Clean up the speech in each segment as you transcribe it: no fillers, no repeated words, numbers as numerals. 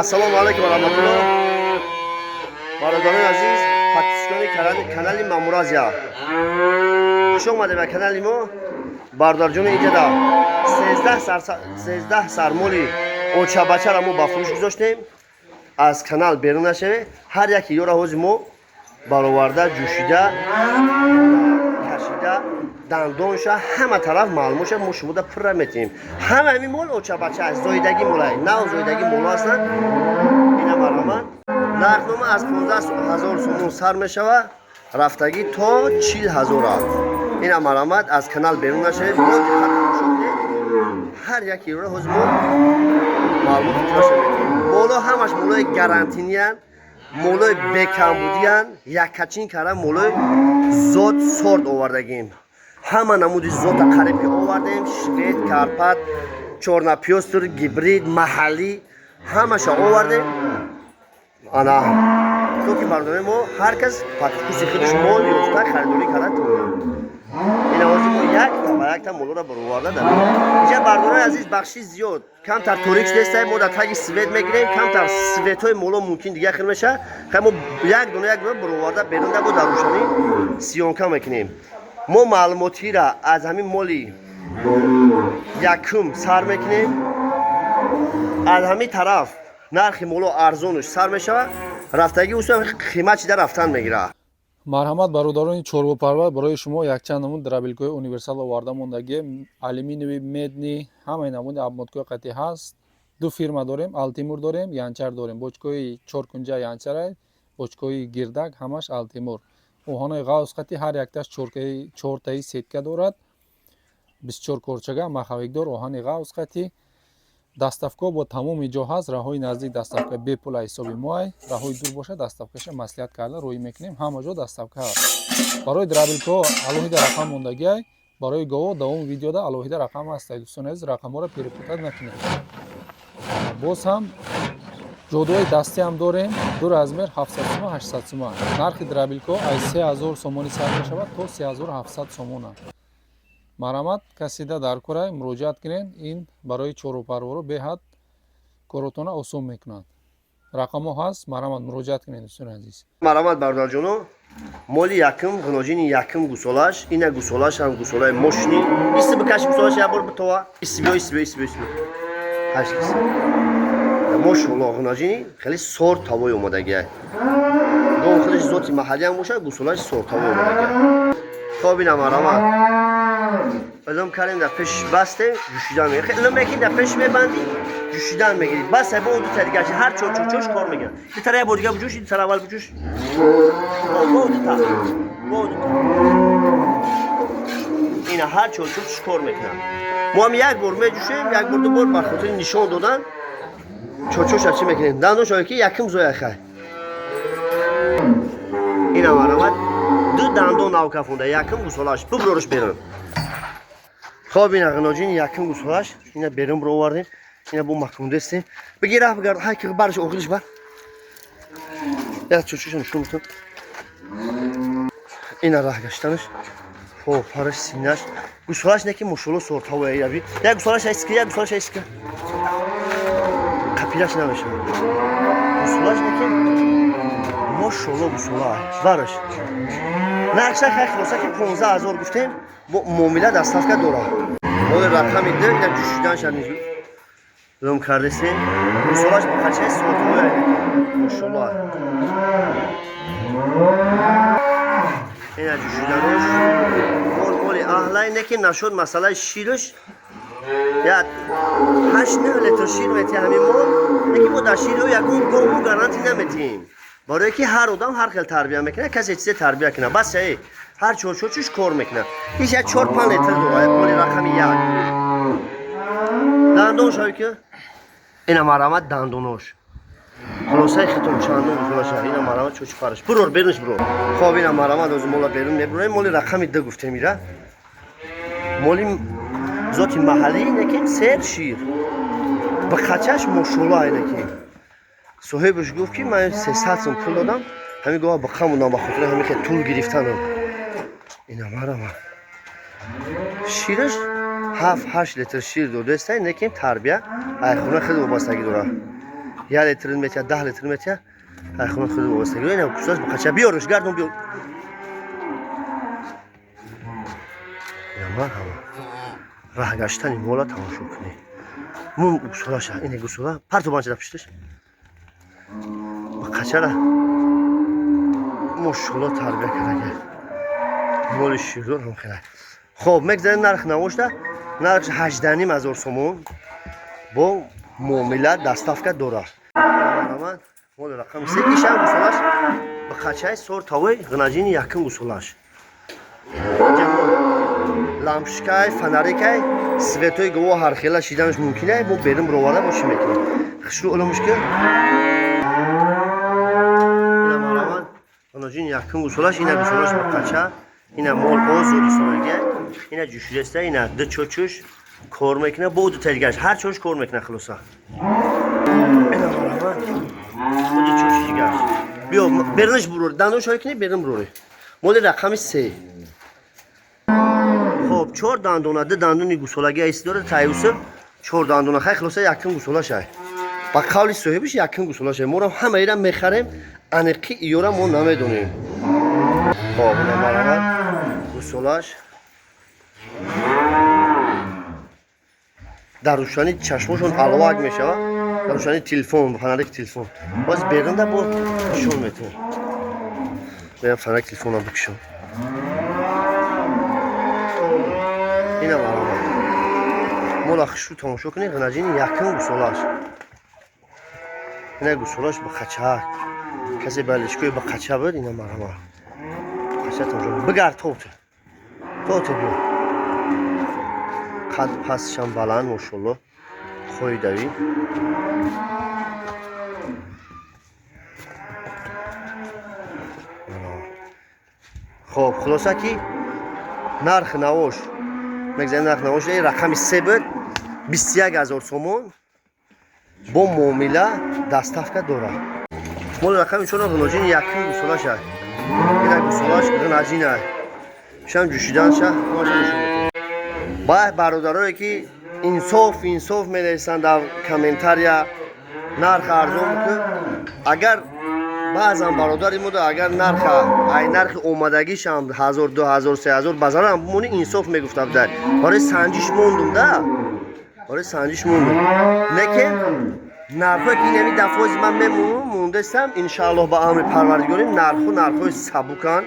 Ассалому алайкум ва раҳматуллоҳ. Бародарони азиз, подписчикони канали Мамуразия. Хуш омадед ба канали мо. Бародарҷони, инҷа 13 сар, 13 сармоли очабачаро мо ба фурӯш гузоштем. Аз канал берун нашавед. Ҳар яки ёра ҳози мо бароварда, ҷӯшида, кашида, дандонша, ҳама тараф маълумоша мо шумода пурра метиҳем. Ҳама ҳамин мол очабача аст, зоидагӣ молай, нав зоидагӣ моло ҳастанд. Ина, марҳамат. Нархнома аз 15 ҳазор сомон сар мешава, рафтагӣ то 40 ҳазора. Ина, марҳамат, аз канал берун нашавед, бо диққат тамошо кунед. Ҳар яки ёра ҳози мо маълумоти пурраша метиҳем. Моло ҳамаш молои гарантиниянд, молои бекамбудиянд, яккачин карда молои зот сорт овардагим. Ҳама намуди зота қариб ки овардем: швед, карпат, чёрно-пёстрый, гибрид, маҳаллӣ, ҳамаша овардем. Ана, то ки барномаи мо ҳар кас по вкуси худаш мол ёфта, харидорӣ карда тавонад. Ин овози мо якта ба якта молоро бароварда дар инҷа. Бародарои азиз, бахши зиёд камтар торик шудеста, мо дар таги свет мегирем, камтар светҳои моло мумкин дигар хел мешавад. Хай, мо як дона, як дона бароварда берун да бо дар рӯшанӣ съёмка мекунем. Мо маълумотиро аз ҳамин моли якум сар мекунем. Аз ҳамин тараф нархи моло арзонуш сар мешавад, рафтагӣ усо қимат чида рафтан мегирад. Марҳамат, бародарони чорвопарвар, барои шумо якчанд намуд дробилкаҳои универсал оварда мондагӣ: алюминиевый, медный, ҳамаи намуди обмоткаҳои қатъӣ ҳаст. Ду фирма дорем: Алтимур дорем, Янчар дорем. Бочкаҳои чоркунҷа Янчарай, бочкаҳои гирдак ҳамаш Алтимур. Оҳанои ғавз қатӣ, ҳар якташ чортаи сетка дорад, 24 корчага, маховикдор, оҳани ғавз қатӣ. Доставка бо тамоми ҷо ҳаст. Раҳои наздик доставка бепул ҳисоби моай, раҳои дур бошад, доставкаша маслиҳат карда роҳӣ мекунем. Ҳама ҷо доставка ҳаст. Барои дробилкаҳо алоҳида рақам мондагиай, барои гово давоми видеода алоҳида рақам ҳаст. Дӯстони азиз, рақамҳоро перепутать накунед. Боз ҳам ҷодуҳои дастӣ ҳам дорем, ду размер: 700 сума, 800 сума. Нархи дробилкаҳо аз 3000 сомонӣ сар мешавад то 3700 сомона. Марҳамат, касида дар корай, муроҷиат кунед. Ин барои чорвопарворо беҳад коротона осон мекунад. Рақамҳо ҳаст, марҳамат, муроҷиат кунед, дӯстони азиз. Марҳамат, бародарҷоно, моли якум, ғиноҷини якум, гусолаш. Ина, гусолаш ҳам гусолаи мошини. Исти, бикаш гусолаш, як бор битова. Исти, биё, исти, биё, исти, биё, исти, биё. Ҳашт. Мошалло, ғиноҷини хеле сортавой омадагиай. Гов худаш зоти маҳаллӣ ҳам бошад, гусолаш сортавой омадагиай. Хоб, ина, марҳамат, илм кардем, дар пеш бастем, ҷӯшидан мегирем. Хеле илм мекунӣ, дар пеш мебандӣ, ҷӯшидан мегирӣ. Бас, бо ду та дигар ҳар чор чорчош кор мегирад. Ду тара як бор дига буҷӯш, ду тара аввал буҷӯш. Бо ду та, бо ду та. Ина, ҳар чорчош кор мекунад. Мо ҳам як бор меҷӯшем, як бор, ду бор ба хотири нишон додан чорчоша чӣ мекунем. Дандон шояд ки якум зоя. Хай, ина, марҳамат, ду дандон нав кафонда, якум гусолаш. Буброриш берун. Хоб, ина, ғиноҷини якум, гусолаш. Ина, берун бировардем, ина бо макундестем. Бигир, бигард, ҳай ки барш, охириш бар. Як чучуша нишон бутун. Ина, раҳ гаштанаш, хоб, параш, синаш, гусолаш не ки мошолло сортавоя. Яби як гусолаш айска, як гусолаш айска, қапилаш намешавад. Гусолаш не ки мошолло гусола бараш. Нақша, хай, хулоса ки 15 000 гуфтем, бо муомила, доставка дорад. Моли рақами ду. Ина, ҷӯшиданша лум кардесем. Гусолаш бо қачаи сортҳоя, мошолло. Ина, ҷӯшиданош. Мол моли аҳлай, не ки нашуд масъалаи шираш, як 8-9 литр шир метиҳ ҳамин мол. Не ки мо дар шири ӯ ягон гому гарантӣ наметиҳем, барое ки ҳар одам ҳар хел тарбия мекунад, касе чизе тарбия кунад. Бас, е ҳар чорчорчуш кор мекунад. Иш як 4-5 литр дорад. Моли рақами як. Дандон шави ки, ина, марҳамат, дандонош. Хулосаи хитом, чандон гузонаша. Ина, марҳамат, чочи фараш. Бурор, берунш бурор. Хоб, ина, марҳамат, ози мола берун мебурем. Моли рақами ду гуфтем. Ира моли зоти маҳаллӣ, неким сер шир ба қачаш, мошолло. Айнаким соҳибаш гуфт, ки ман 300 сум пул додам, ҳамин гова ба қамудам, ба хотири ҳамин хел тул гирифтанам. Ина, марҳамат, шираш 7-8 литр шир додааста. Неким тарбия айхона хеле вобастагӣ дорад. 1 литр метия, 10 литр метия. Ай худ худ вобастагӣ. Ина кусаш бақача биёрш, гардон биёр. Марҳаба. Раҳ гаштани мола тамошо кунед. Мун гусолаша, ина гусола, парту банча пишташ. Бақачара мошолло тарбия кардага. Моли ширдор ҳам хеле. Хоб, мегзарем нарх навошта. Нархш 18,5 ҳазор сомон бо муомила доставка дорад. Марҳамат, моли рақами се ишам гусолаш ба қачаи сор тавои ғнаҷини якум гусолаш. Лампочкай, фонарикай, светои гово ҳархела шиданаш мумкин ай, мо берун бироварда бо чӣ мекунем. Хушрӯ оламуш ки. Ина марҳамат, ғнаҷини якум гусолаш, ина гусолаш ба қача, ина мол озоди солагия, ина ҷӯшидаста, ина ду чочуш кор мекуна, бо ду тайдигараш ҳар чош кор мекуна хулоса. Ина марҳамат, ду чочи дигараш. Биё, берунаш бурор, дандон шоя кунӣ, берун бурорӣ. Моли рақами се. Хоб, 4 дандона, 2 дандони гусолагӣ айси дорад, таюсуф 4 дандона. Хай хулоса якум гусолаш ай. Ба қавли соҳибиш якум гусолаш ай. Моро ҳамаира мехарем, аниқи иёра мо намедонем. Хоб, ина марҳамат, гусолаш. Дар рӯшани чашмошон аловак мешавад. Дар рӯшани телефон, фонарик телефон. Боз берунда бо нишон метавон. Беям фонарик телефонам бикушам. Ина марҳамат. Мола хушрӯ тамошо кунед, ғнаҷини якум гусолаш. Ина гусолаш ба қачак. Касе ба лишкои ба қача буд, ина марҳамат. Қача тамошо. Бигард товте. Товте биё. Қад пасшам баланд, мошалло. Хоидави. Хоб, хулоса ки нарх навош. Мегзарем нарх навош, рақами се буд, 21 ҳазор сомон бо муомила доставка дорад. Моли рақами чорум ғиноҷини якум гусолаш ай. Ина гусолаш ғинаҷин ай. Шам ҷӯшиданша, ҳамаша нишон медиҳем. Баъд бародарое ки инсоф инсоф менависанд дар комментария, нарх арзон ки агар баъзан бародари мо агар нарх ай нархи омадагишам 1000, 2000, 3000 ба зарарам бимонӣ, инсоф мегуфта будай. Барои санҷиш мондум да. Барои санҷиш мондум. Не ки нархҳое ки инами дафъози ман мемонам, мондастам, иншааллоҳ ба амри Парвардигорим нархҳо нархҳои сабуканд.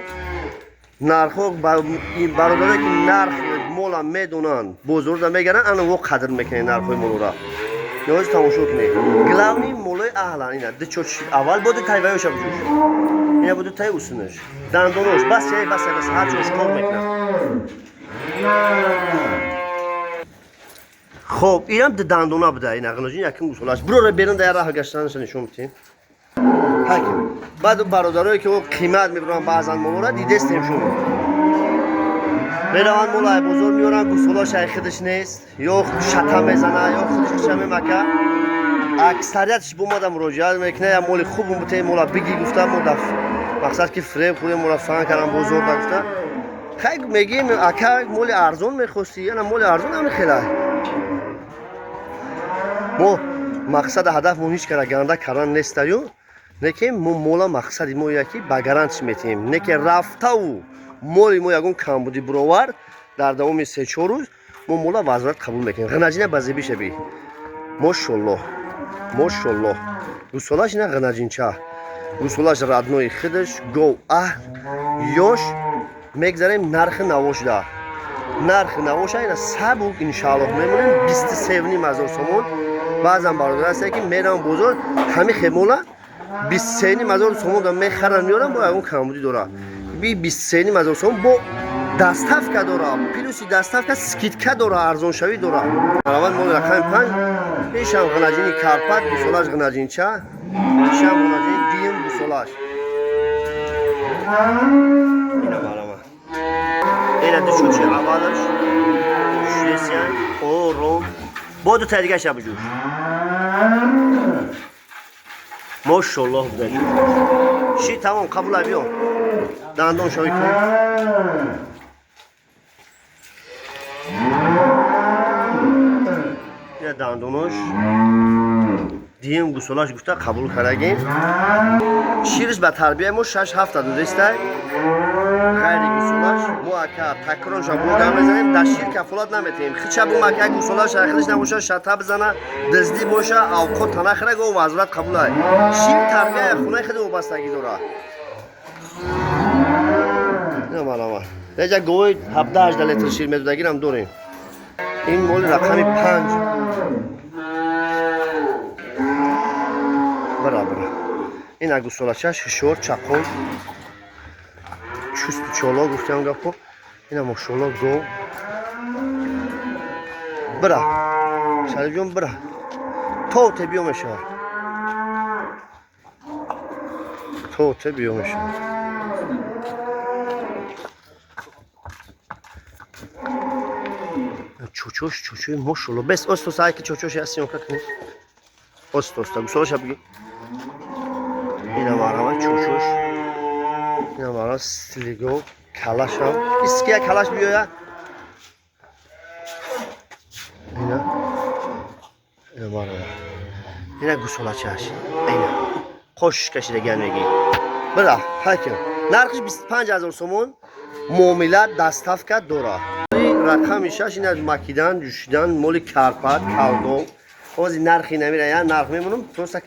Нархҳо бародарое ки нарх мола медонанд, бозорда мегаранд, ана во қадр мекунед нархҳои молора. Ниҳоз тамошо кунед. Главный молои аҳлан ина ду чоч аввал бо ду тай ваёша биҷӯш. Ина бо ду тай усунаш. Дандонош бас яй бас бас ҳар чош кор мекунад. Хоб, инам ду дандона буда, ина ғиноҷин якум гусолаш. Бурора берун дар раҳ гаштанашо нишон медиҳем. Ҳаким. Баъд бародарое ки о қимат мебуранд баъзан молора дидестем шумо. Мераванд мола ай бозор меоранд, гусолаш ай худаш нест, ё шата мезана, ё худаш хиша мемака. Аксариятш бомада муроҷиат мекунад, я моли хуб бутаи мола биги гуфта, мо даф мақсад ки фиреб хӯрем, мола фан кардам бозор да гуфта. Хай мегӯем, ака моли арзон мехостӣ, яна моли арзон ҳами хелай. Мо мақсада ҳадафмон ҳеҷ кара ганда кардан нестаю, не ки мо мола мақсади мо яки ба гарантиш метиҳем, не ки рафтаву моли мо ягон камбуди буровар дар давоми 3-4 рӯз мо мола возврат қабул мекунем. Ғинаҷина ба зеби шаби. Мошаллоҳ, мошаллоҳ. Гусолаш ина ғинаҷинча. Гусолаш родной худаш, гов аҳл, ёш. Мегзарем нархи навошда. Нархи навоша ина сабук иншааллоҳ мемонем 23,5 ҳазор сомон. Баъзан бародар ҳастанд ки мераванд бозор, ҳами хемола 23,5 ҳазор сомон да мехаранд, меоранд, бо ягон камбудӣ дорад. Би 23,5 ҳазор сомон бо доставка дора, плюси доставка скидка дора, арзоншавӣ дора. Марҳамат, моли рақами 5, ишам ғинаҷини карпат, гусолаш ғинаҷинча, ишам ғинаҷини дуюм гусолаш. Ина марҳамат. Ина ду чочи аввалаш, шудесиян, ором. Бо ду тай дигаша биҷӯш. Мошаллоҳ буда ҷӯш. Ши тамом, қабул ай биё. Дандон шои кун. Ина дандонош. Диюм гусолаш гуфта қабул кардагем. Шириш ба тарбияи мо 6-7 додестай. Ғайри гусолаш мо ака такронша бо гап мезанем, дар шир кафолат наметиҳем. Хича бум ака, гусолаш хидиш набоша, шата бизана, дуздӣ боша, авқот танахӯра, го возврат қабулай. Шир тарбияи хонаи худи вобастагӣ дорад. Ина реҷа говои 17-18 литр шир медодагирам дорем. Ин моли рақами 5. Бара бара. Ина гусолачаш ҳушёр, чақон, чусту чоло гуфтам гапо. Ина мошолло гов. Бира. Шарифҷон, бира. То те биё мешавад. То те биё мешавад. Чучош, чучои мошолло. Бес ост ай ки чучош ҳаст, съёмка кунед. Ост оста гусолаша биги. Ина марама чучош. Ина мара стилиго калашам. Иския калаш биёя. Ина. Ина марама. Ина гусолачаш. Ина. Қош кашидаган мегӣ. Бира, ҳаким. Нархиш 25 000 сомон, муомила доставка дора. Рақами 6, ина макидан, ҷӯшидан, моли карпат, калдон. Ҳозир нархи намира, я нарх мемонам, просто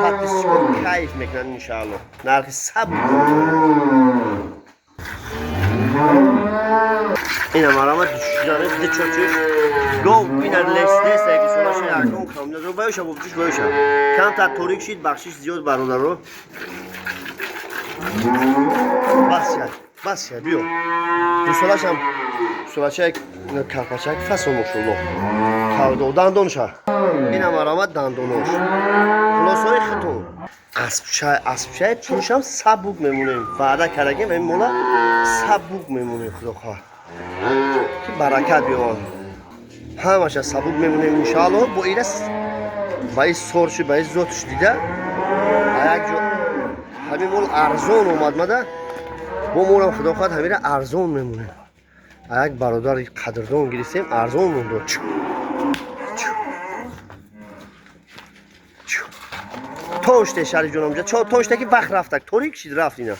подписчико кайф мекунанд иншаалло. Нархи саб. Ина марама ҷӯшидан, ди чочуш. Гов ина лес лес яки солаша якон кам надор. Баёша бобҷуш баёша. Камтар торик шид, бахшиш зиёд бародаро. Бас шад, бас шад, биё. Гусолашам гусолача карпачак фасон мошолло. Калдо дандонша. Ина марама дандонош. Хулосаи хитон. Аспчай, аспчай пулшам сабук мемонем. Ваъда кардагем, ин мола сабук мемонем, худо хоҳад. Ки баракат биёвад. Ҳамаша сабук мемонем иншаалло. Бо ира ба ин сорши, ба ин зотш дида, як ҷо ҳамин мол арзон омад мада, бо молам худо хоҳад ҳамира арзон мемонем. Як бародари қадрдон гирифтем, арзон мондо. Тоште шариф ҷонам, тоште ки вақт рафтак, торик шид, рафт ина.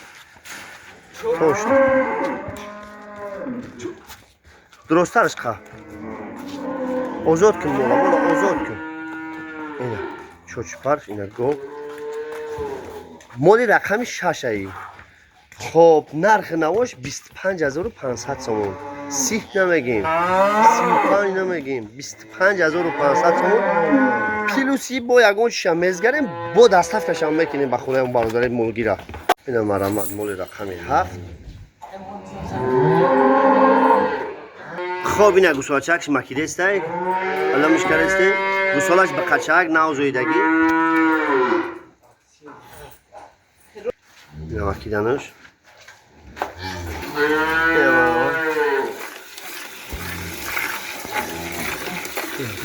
Тоште. Дурусттараш қа. Озод кун мола, мола озод кун. Ина чочпар, ина гов. Моли рақами 6 аи. Хоб, нархи навош 25 500 сомон. 30 намегем, 35 намегем, 25 500 сомон. Плюси бо ягон чиша мезгарем, бо доставкашам мекунем ба хонаи он бародари молгира. Ина марамат моли рақами 7. Хоб, ина гусолачакш макидестай, аламиш каресте, гусолаш ба қачак, навзоидагӣ. Ина макиданаш. Ина марамат.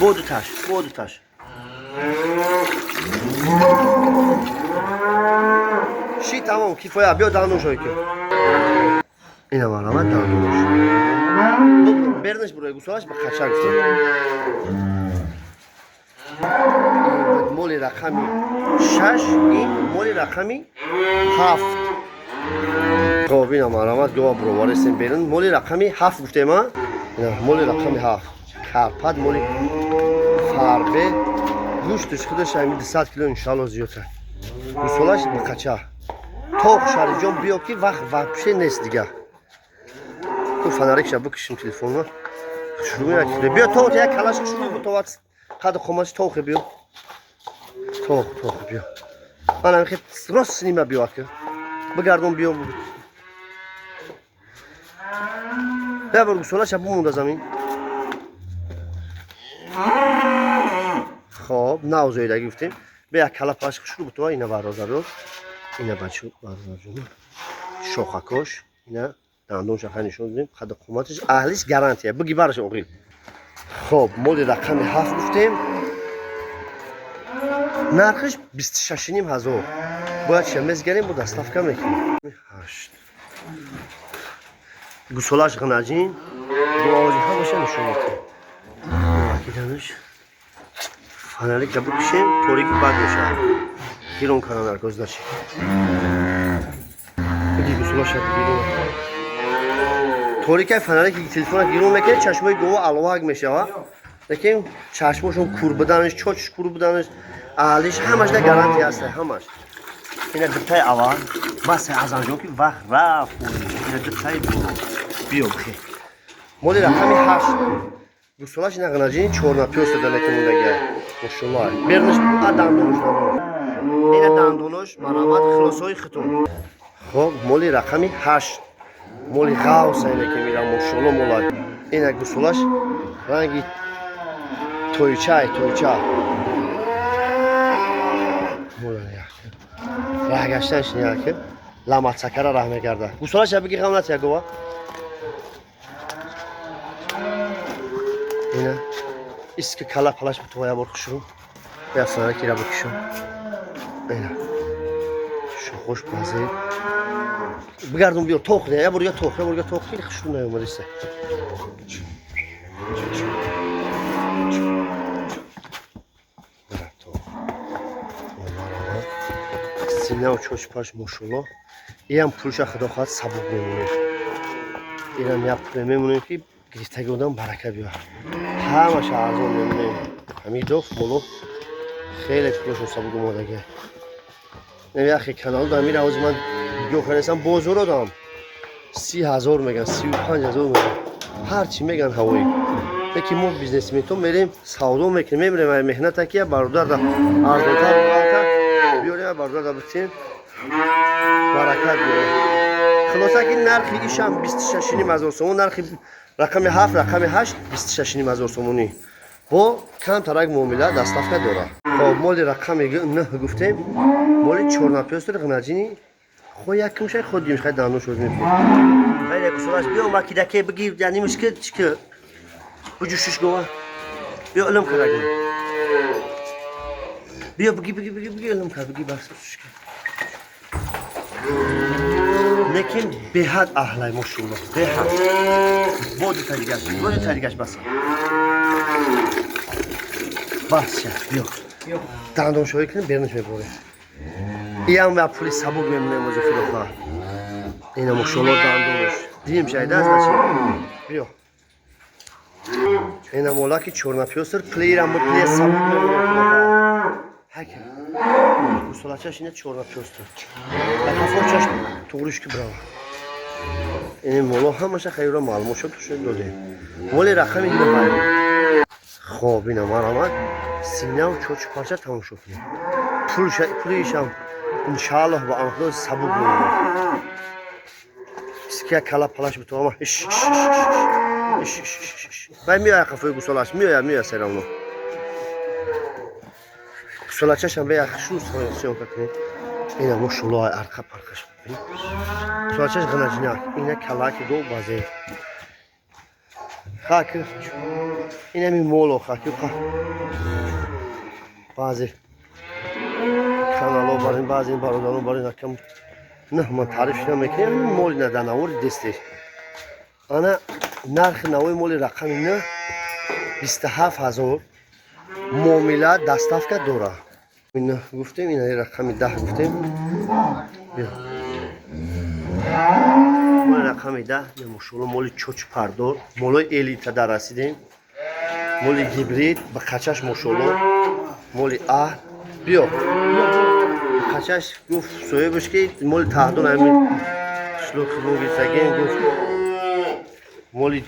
Бо дуташ, бо дуташ. Ши тамом, кифоя, биё дандоншой ки. Ина марамат дандонош. Бернаш бурои гусолаш ба қачак гуфтем. Моли рақами 6, ин моли рақами 7. Хоб, ина марамат гова буроварестем берун. Моли рақами 7 гуфтем, а? Ина моли рақами 7. Карпат, моли фарбе. Гӯшташ худаш ҳами 200 кило иншаалло зиёдтар. Гусолаш ба қача. Тоқ шарифҷон биё ки вақт вообще нест дига. Ку фонарикша бикишим телефонма. Хушрӯ як биё тоқ як калаш хушрӯ бутоват қад қомаш тоқе биё. Тоқ тоқ биё. Ман хе рост снима биё ака. Бигардон биё. Бия бор гусолаша бумонда замин. Хоб, навзоидагӣ гуфтем. Бия як кала паш хушрӯ бутова ина бародаро. Ина бачо бародарҷон. Шохакош, ина дандонша хай нишон додем. Қад қоматиш аҳлиш гарантия. Биги бараш оғил. Хоб, моли рақами 7 гуфтем. Нархиш 26 500. Бояд чия мезгарем, бо доставка мекунем. 8. Гусолаш ғнаҷин. Бо овози ҳамаша нишон медиҳем. Макиданаш. Фонарик да бикушем, торики бад мешавад. Гирон кардан дар көздаши. Биги гусулаша бигирон. Торикай фонарики телефона гирон мекунед, чашмои гова аловак мешавад. Лекин чашмошон кур буданаш, чочш кур буданаш, аҳлиш ҳамаш да гарантия ҳаст, ҳамаш. Ина дутаи аввал, бас азанҷон ки вақт рафт. Ина дутаи боло. Биё бихе. Моли рақами 8. Гусолаш ина ғанаҷини чорнапёс дода лекин мондагия. Мошаллоҳ. Берниш а дандонош дандонош. Ина дандонош марамат хилосои хитум. Хоб, моли рақами 8. Моли ғавса ина ки мира мошаллоҳ мола. Ина гусолаш ранги тойчай, тойча. Мола як. Раҳ гаштанш ки ламатсакара раҳ мегарда. Гусолаш я биги ғам натия гова. Ина иски кала палаш бутова я бор хушру. Я фонарик ира бикушам. Ина. Шохош базе. Бигардум биё тох, я бор я тох, я бор я тох, хеле хушру наёмадиста. Синав чоч паш мошаллоҳ. Иам пулша худо хоҳад сабук мемонем. Инам як пуле мемонем ки гирифтаги одам барака биёрад. Ҳамаша арзон мемонем. Ҳамин доф моло хеле пулашон сабук омодагия. Яхе канал да мира ҳозир ман нигоҳ кардастам бозоро дам 30 000 меган, 35 000 меган. Ҳар чӣ меган ҳавои. Лекин мо бизнесменто мерем, савдо мекунем, мебирем ай меҳната ки бародар да арзонтар балта биёрем бародар да битем баракат биёрем. Хулоса ки нархи ишам 26 500 сомон, нархи рақами 7, рақами 8 26 500 сомонӣ. Бо камтарак муомила доставка дорад. Хоб, моли рақами 9 гуфтем, моли чорнапёстр ғнаҷини хо якум шай хо димш хай дандон шуд мефур. Хайре гусолаш биё макидаке биги яъни мушкил чики буҷушиш гова. Биё илм карагин. Биё биги биги биги биги илм кар биги бас шуш. Лекин беҳад аҳлай мошаллоҳ, беҳад. Бо дута дигаш, бо дута дигаш баса. Бас ша, биё. Дандоншоӣ кунем, берунаш меборем. Иам ва пули сабук мемонем ози худо хоҳад. Ина мошаллоҳ дандонаш. Дидем шайда аст начи? Биё. Ина молаки чорнапёстр, пулирам бо пули сабук мемонем худо хоҳад. Ҳака. Гусолачаш ина чорнапёстр. Ба қафо чашм туғриш ки брава. Ин моло ҳамаша хайра маълумот шуд, шуд додем. Моли рақами 9. Хоб, ина марҳамат. Синав чоч парча тамошо кунед. Пулишам иншааллоҳ ба анхудо сабук мемонад. Иския кала палаш бутома. Иш иш иш иш иш иш. Вай меояд қафои гусолаш, меояд, меояд серавно. Гусолачашам бе шу съёмка кунед. Ина мошаллоҳ арқа парқаш. Гусолачаш ғанаҷинак. Ина калаки ду базе. Хак. Инами моло хак. Баъзе канало барин, баъзе бародарон барин акам на ман таъриф намекунем, моли на дар навори дестеш. Ана нархи навои моли рақами 9 27 000 муомила доставка дорад. Ина гуфтем, ина рақами 10 гуфтем. Биё. Моли рақами 10, мошалло моли чоч пардор, молои элита дар расидем. Моли гибрид ба қачаш мошалло, моли аҳл. Биё. Қачаш гуфт соҳибаш ки моли таҳдон ҳамин шлук гирифтагин гуфт моли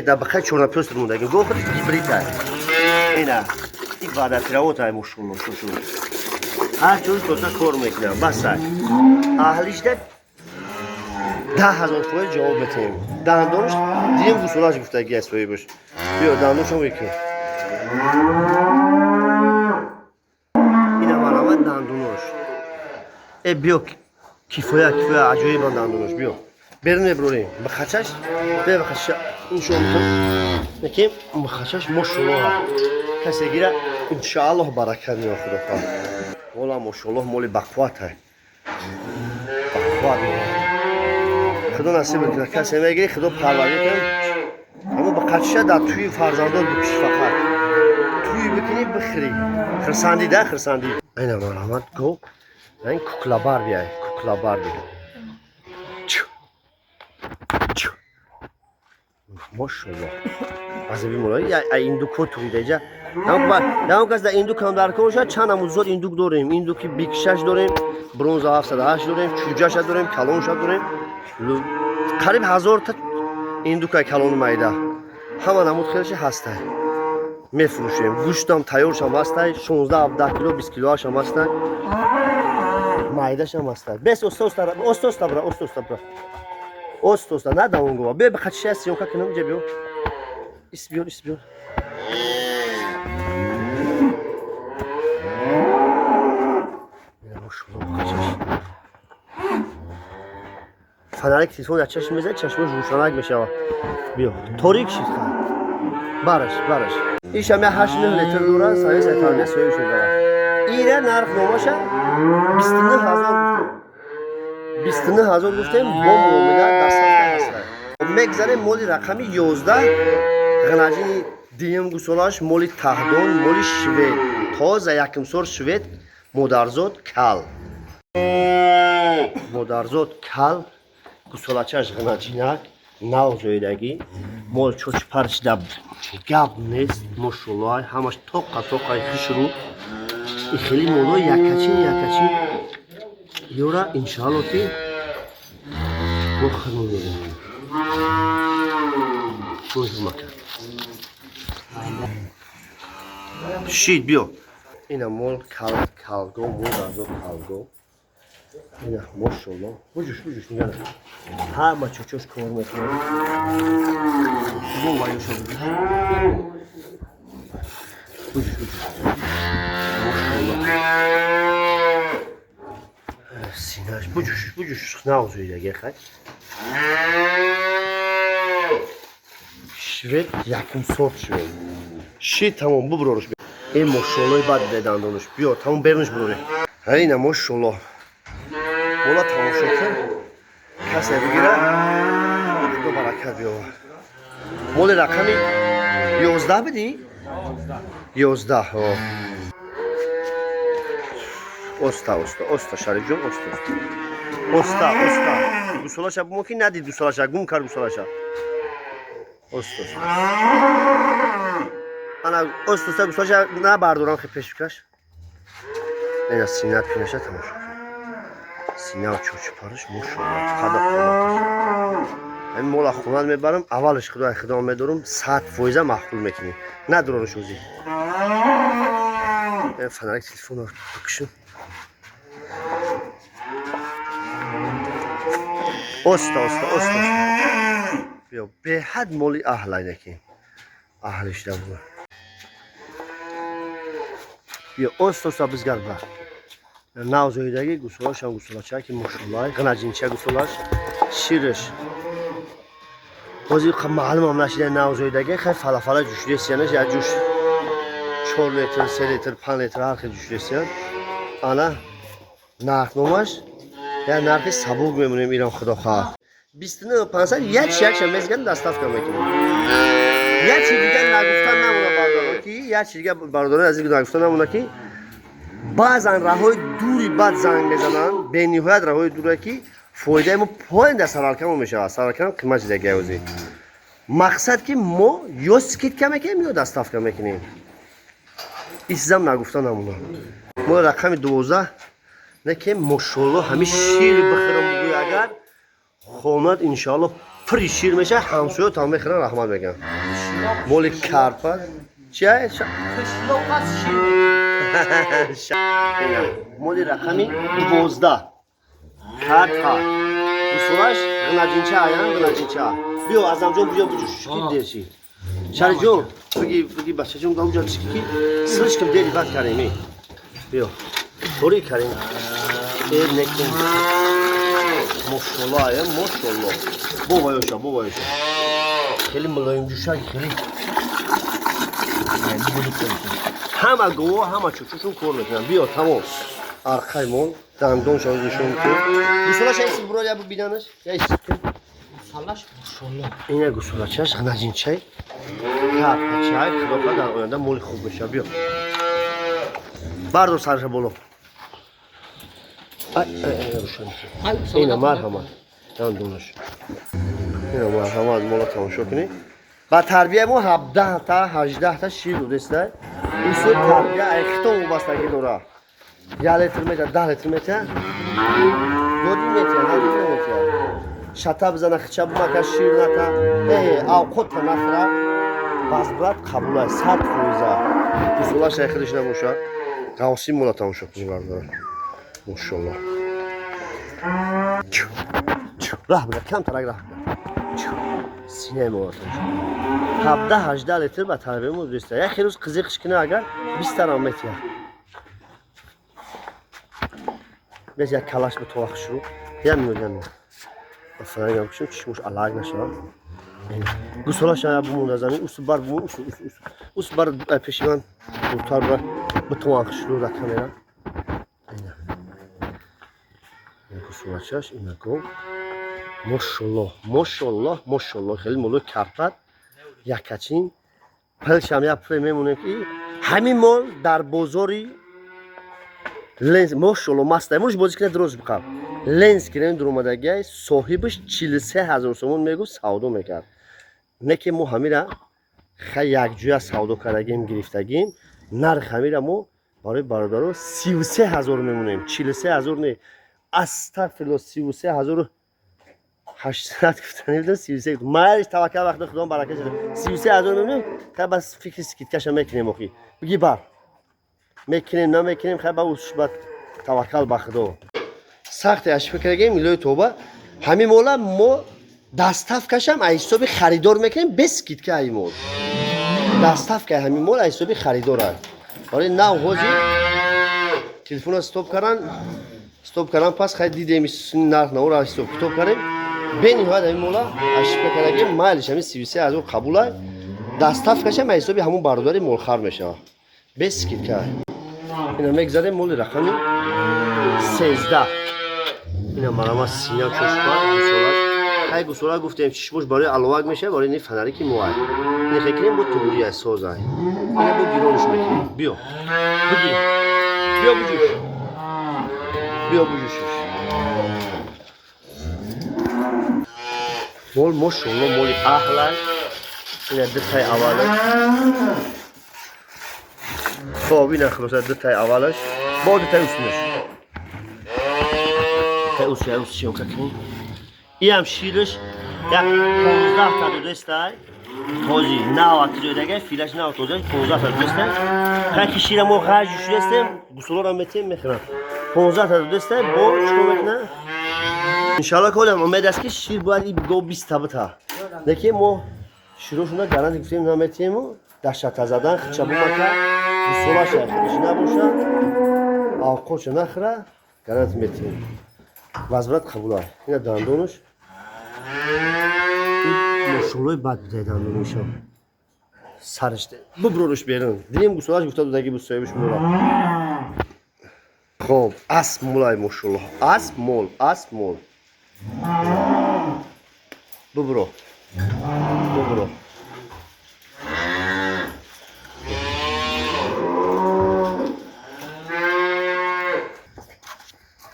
да бақай чорнапёстр мондагин гуфт худи гибрид аст. Ина ин ваъдатиравот ай мошалло шушу. Ҳар чӯз тота кор мекунам бас ай. Аҳлишда 10 000 фоиз ҷавоб метиҳем. Дандонаш дидем гусолаш гуфтагӣ аст соҳибаш. Биё дандонашам мекун. Ина марҳамат дандонош. Биё кифоя, кифоя аҷоибан дандонош биё. Берун меброрем. Ба қачаш, бе ба қачаш иншо мекун. Лекин ба қачаш мошаллоҳ. Касе гира иншааллоҳ баракат меёбад худо хоҳад. Мола мошаллоҳ моли бақувват ай. Бақувват. Худо насиб кунад. Касе мегири худо парварӣ кунад. Аммо ба қачша дар тӯи фарзандон бикуши фақат. Тӯи бикунӣ бихӯрӣ. Хирсандӣ да, хирсандӣ. Айна марҳамат гов. Айн куклабар биай, куклабар би. Чу. Чу. Мошалло. Азаби моло я индуко турида иҷа. Ягон кас дар индук ҳам дар кор шад, чанд намуд зот индук дорем. Индуки бик 6 дорем, бронза 708 дорем, чӯҷаша дорем, калонша дорем. Қариб 1000 та индукай калону майда. Ҳама намуд хелши ҳастай. Мефурӯшем. Гӯштам тайёршам ҳастай, 16-17 кило, 20 килоашам ҳастай. Майдашам ҳастай. Бес оста оста, оста оста бра, оста оста бра. Оста оста, на давон гова. Бе бахачиша съёмка кунам, иҷа биё. Ис биёр, ис биёр. Фонарик телефон дар чашм мезанад, чашмош рӯшанак мешавад. Биё, торик шид ха. Бараш, бараш. Ишам я 8-9 литр дорад, сави сайтарбия соҳибшон дорад. Ира нарх номаша 29 ҳазор гуфтем. 29 ҳазор гуфтем, бо муомила доставка ҳаста. Мегзарем моли рақами 11, ғнаҷини дуюм гусолаш, моли таҳдон, моли швед. Тоза якумсор швед, модарзод кал. Модарзод кал, гусолачаш ғнаҷинак, нав зоидагӣ, мол чочпарш да гап нест, мошоллоҳ, ҳамаш тоқа тоқаи хушрӯ. И хеле моло якачин якачин ёра иншаалло ки мо худмон мебинем. Шид биё. Ина мол кал калго, модарзод калго. Ина мошолло. Буҷуш, буҷуш нигара. Ҳама чочош кор мекунад. Бо ваюша буҷуш. Буҷуш, буҷуш. Мошолло. Синаш буҷуш, буҷуш навзуидаги хай. Швед якум сорт швед. Шид тамом буброрш. Ин мошоллои бад бедандонуш. Биё тамом берунш буроре. Ина мошолло. Мола тамошо кун. Касе бигира. Худо баракат биёвар. Моли рақами 11 бидӣ? 11. О. Оста, оста, оста, Шарифҷон, оста, оста. Оста, оста. Гусолаша мо ки надид гусолаша, гум кард гусолаша. Оста, оста. Ана оста, оста гусолаша набардорам хе пеш бикаш. Ина сина пинаша тамошо кун. Сина чочпараш мошалло, қада қоматаш. Ҳамин мола хонат мебарам, аввалаш худои худо медорам, 100% маъқул мекунӣ. Надорораш ӯзи. Фонарик телефонро бикушам. Оста, оста, оста, оста. Биё, беҳад моли аҳл айнаки. Аҳлишда буд. Биё, оста, оста бизгар ба. Нав зоидаги гусолашам гусолача ки мошаллоҳ, ғнаҷинча гусолаш, шираш. Ҳозир маълумам нашида нав зоидаги, хай фалафала ҷӯшидесиянаш, як ҷӯш 4 литр, 3 литр, 5 литр ҳар хел ҷӯшидесиян. Ана нархномаш як нархи сабук мемонем ирам худо хоҳад. 29 500 як якша мезган доставка мекунем. Як чи дигар нагуфтан намона бародарон ки, як чи дигар бародарон азиз нагуфтан намона ки баъзан раҳои дури бад занг мезананд, бениҳоят раҳои дуре ки фоидаи мо поин дар саралкамо мешавад. Саралкам қимат шидаги ҳозир. Мақсад ки мо ё скидка мекунем, ё доставка мекунем. Ин чизам нагуфта намона. Мо рақами 12 не ки мошолло ҳамин шир бихӯрам бугӯй агар хонат иншоалло пури шир мешавад, ҳамсоётам мехӯран раҳмат мегӯянд. Моли карпа чия? Моли рақами 12 карпа. Гусолаш ғнаҷинча аян ғнаҷинча. Биё Азамҷон биё буҷуш ки дерши. Шарифҷон биги биги бачаҷон гаунҷа ки слишком дери бад кардем. Биё. Торик кардем. Э некун. Мошолло ая, мошолло. Бо ваёша, бо ваёша. Хеле мулоим ҷӯшак, хеле ҳама гово, ҳама чучушон кор мекунанд. Биё тамом. Арқаи мол, дандонша нишон кун. Гусолаша иси буро я бинанаш. Я иси кун. Гусолаш мошолло. Ина гусолачаш ғнаҷинчай. Карпачай, худо хоҳад, дар оянда моли хуб мешавад. Биё, бардор сарша боло. Ай, ай, ай, рӯшан. Ина, марҳамат, дандонаш. Ина, марҳамат, мола тамошо кунед. Ба тарбияи мо 17 та, 18 та шир додеста. Усули тарбия ай хитон вобастагӣ дора. 1 литр метиҳад, 10 литр метиҳад, додӣ метиҳад, надодӣ наметиҳад. Шата бизана, хича бумака, шир ната, авқотта нахӯра, возврат қабул аст 100%. Усулаш ай худаш набошад. Ғавсӣ мола тамошо кунед, бардора, мошалло. Раҳ бира, камтарак раҳ бира. Синаи мола тамошо. 17-18 литр ба тарбияи мо дуста. Як рӯз қизиқш кина, агар 20 тарам метиҳад. Бес, як калаш битова хушрӯ. Як минут, як минут. Фарангам кушем, чишмуш алак нашавад. Гусолаш я бумонда замин, усу бар бумон, усу, усу, усу. Усу бар, пеши ман дуртар бар, битован хушрӯ дар камера. Ина. Гусолачаш, ина гов. Мошаллоҳ, мошаллоҳ, мошаллоҳ. Хеле молои карпат, якачин. Пилшам як пуле мемонем, ки ҳамин мол дар бозори Ленс, мошалло, маста. Муш бозӣ кина, дроз биқаб. Ленс кирем дуромадагиай, соҳибаш 43 000 сомон мегуфт, савдо мекард. Не ки мо ҳамира хай якҷоя савдо кардагим, гирифтагим. Нарх ҳамира мо барои бародаро 33 000 мемонем. 43 000 не, астағфирулло, 33 800 гуфта небудам, 33 майлиш, таваккал вақти худо барака шуда. 33 000 мемонем, хай бас фикри скидка ша мекунем охи. Биги бар. Мекунем, намекунем, хай ба усш ба таваккал ба худо. Сахте аш фикр кардагем, илои тоба, ҳамин мола мо доставка шам аз ҳисоби харидор мекунем, без скидка. Ҳамин мол доставка, ҳамин мол аз ҳисоби харидор аст. Барои нав ҳозир телефонро стоп кардан, стоп кардан, пас хай дидем, нарх наора ҳисоб китоб кардем. Бениҳоят ҳамин мола ошибка кардагем, майлиш ҳамин 33 000 қабул аст. Доставка шам аз ҳисоби ҳамон бародари молхар мешавад, без скидка. Ина мегзарем моли рақами 13. Ина марама, сина чошпа, гусолаш. Хай, гусола гуфтем, чишмош барои аловак мешавад, барои ни фонарики моай. Ина хекунем, бо туғри аст, созай. Ина бо гиронш мекунем. Биё, бигир, биё, буҷуш, биё, буҷушш. Мол, мошалло, моли аҳлай. Ина дутаи аввалаш. Хоб, ина хулоса, дутаи аввалаш бо дутаи усунаш. Дутаи ус, ус съёмка кунем. Иам шираш як 15 та додестай. Този нав атизоидагай, филаш нав тоза, 15 та додестай. Хай ки шира мо ғаҷ шудестем, гусолоро метем, мехӯрам. 15 та додестай, бо чикор мекуна? Иншалло, ки умед аст, ки шир бояд и гов 20 та бита. Лекин мо широшона гаранти гуфтем наметиҳему, даштата задан, хича бумака, гусолаша худаш набоша, авқотша нахӯра, гаранти метиҳем. Возврат қабул аст. Ина дандонаш. Мошоллои бад будай дандониша. Сараш буброриш берун. Дидем, гусолаш гуфта дудаги буд соҳибаш мула. Хоб, асп мулай, мошолло. Асп мол, асп мол. Бубро. Бубро.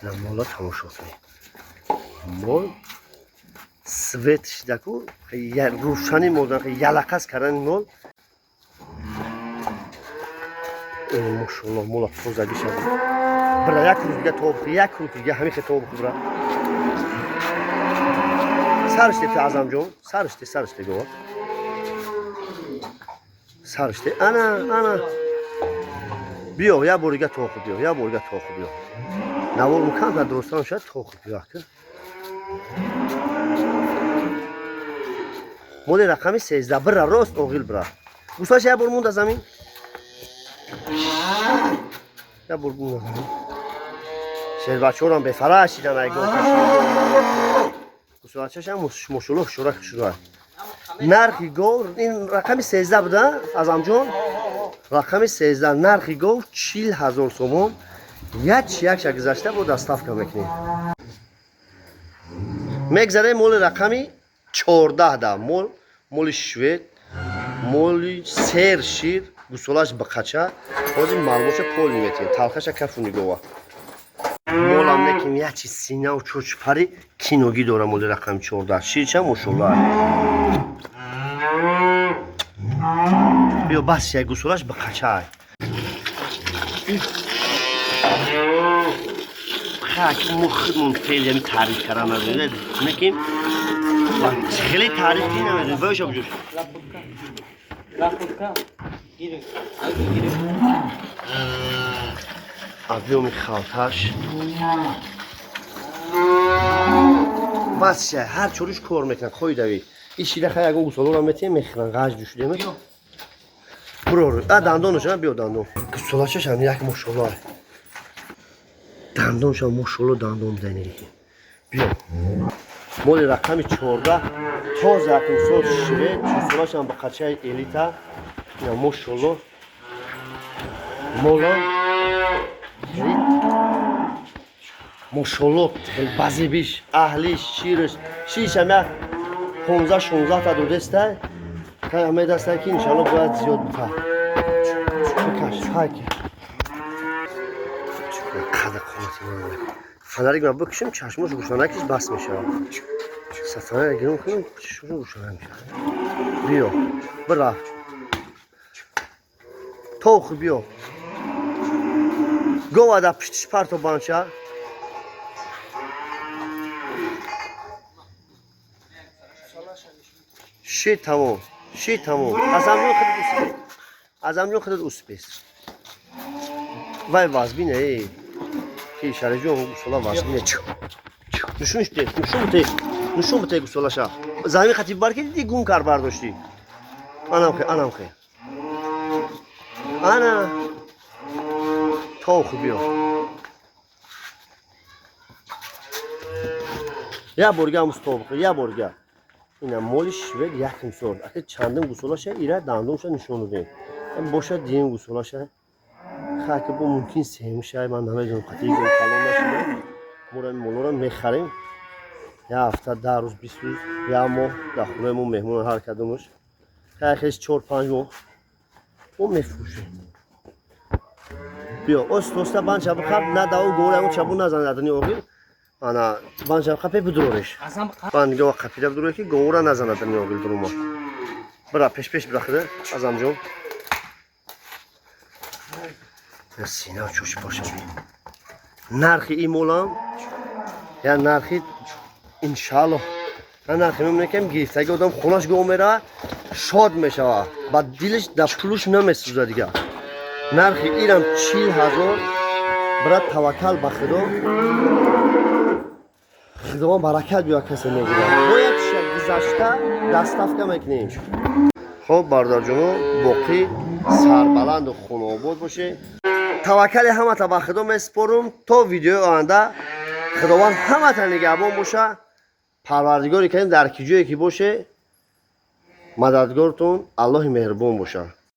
Ина мола тамошо кунед. Мол свет шидаку, рӯшани мол, ялақас кардани мол. Мошалло, мола тозагӣ шава. Бира, як рӯз дига тоб, як рӯз дига ҳамин хел тоб бира. Сараш те, Аъзамҷон, сараш те, сараш те, гова. Сараш те. Ана, ана. Биё, як бор дига тоху биё, як бор дига тоху биё. Навор мукамтар дурусттар шояд, тоху биё ака. Моли рақами 13, бира, рост оғил бира. Гусаш як бор монда замин. Як бор монда замин. Шербачорам бефара шидан ай гов. Гусачашам мошолло шура шура. Нархи гов ин рақами 13 буда, Азамҷон? Рақами 13, нархи гов 40 000 сомон. Як якша гузашта бо доставка мекунем. Мегзарем моли рақами 14 да. Мол, моли швед, Моли сер шир, гусолаш бақача, ҳозир маълумотша пол метиҳем. Талхаша кафу нигова. Молам неким як чиз синау чочпари киногӣ дора моли рақами 14. Ширча мошолла. Биё бас як гусолаш бақача. Хак мо худмон феъл ями таъриф кардан надорем. Неким хеле таъриф ки намедонем. Боша буҷуш. Объёми халташ бас ша ҳар чориш кор мекунад. Хои дави. Ин шира хай ягон гусоларо метиҳем мехӯран ғаж душудем. Бурор. А дандонаш биё дандон. Гусолачаш ҳам як мошолла. Дандонша мошолло дандон бизанӣ. Биё. Моли рақами 14 тоза акм сол шиве, чусолашам ба қачаи элита. Ина мошолло. Моло мошолло базибиш, аҳлиш, шириш, ширишам як 15-16 та додеста. Хай ҳамаи даста ки иншалло бояд зиёд бута. Бикаш, хайки. Қада қомати ман. Фонарик ма бикушем, чашмош рӯшанакиш бас мешавад. Фонарик гиром кунем, чашмош рӯшанак мешавад. Биё, бира. Тоху биё. Гова да пиштиш парто банча. Ши тамом, ши тамом. Азамҷон худат успес. Азамҷон худат успес. Вай вазбине, эй. Ки шарифҷон гусола вазбине. Нушунш бите, нушун бите. Нушун бите гусолаша. Замин хати бар ки диди гум кар бардошти. Анам хе, анам хе. Ана. Тоху биё. Я борга мустобиқ, я борга. Ина моли швед якм сорт. Аки чандим гусолаша ира дандонша нишон додем. Боша дим гусолаша. Хаки бо мумкин сеюмша, ман намедонам қатъи гум калон нашуда. Мора молора мехарем. Я ҳафта, 10 рӯз, 20 рӯз, я моҳ дар хонаи мо меҳмон ҳар кадомаш. Хай 4-5 моҳ мо мефурӯшем. Биё, ост-оста банча бихаб, на даву гора ягон чабу назан дар дини оғил. Ана банча қапе бидурореш. Бан нигоҳ қапида бидуре ки гора назанад дар оғил дурума. Бира пеш-пеш бирахида Азамҷон. Сина чӯш боша. Нархи ин молам я нархи иншааллоҳ. Я нархи мемонем гирифтаги одам хонаш гов мера шод мешава. Ба дилаш да пулуш намесӯза дига. Нархи ирам 40,000. Брат таваккал ба Худо. Худованд баракат биёр касе мегирад. Бояд гузашта доставка мекунем. Хоб бародарҷоно, боқӣ сарбаланду хонаобод боше. Таваккали ҳамата ба Худо месупорум то видеои оянда. Худованд ҳамата нигаҳбон боша. Парвардигори карим дар ки ҷое ки боше, мададгортон Аллоҳи меҳрубон боша.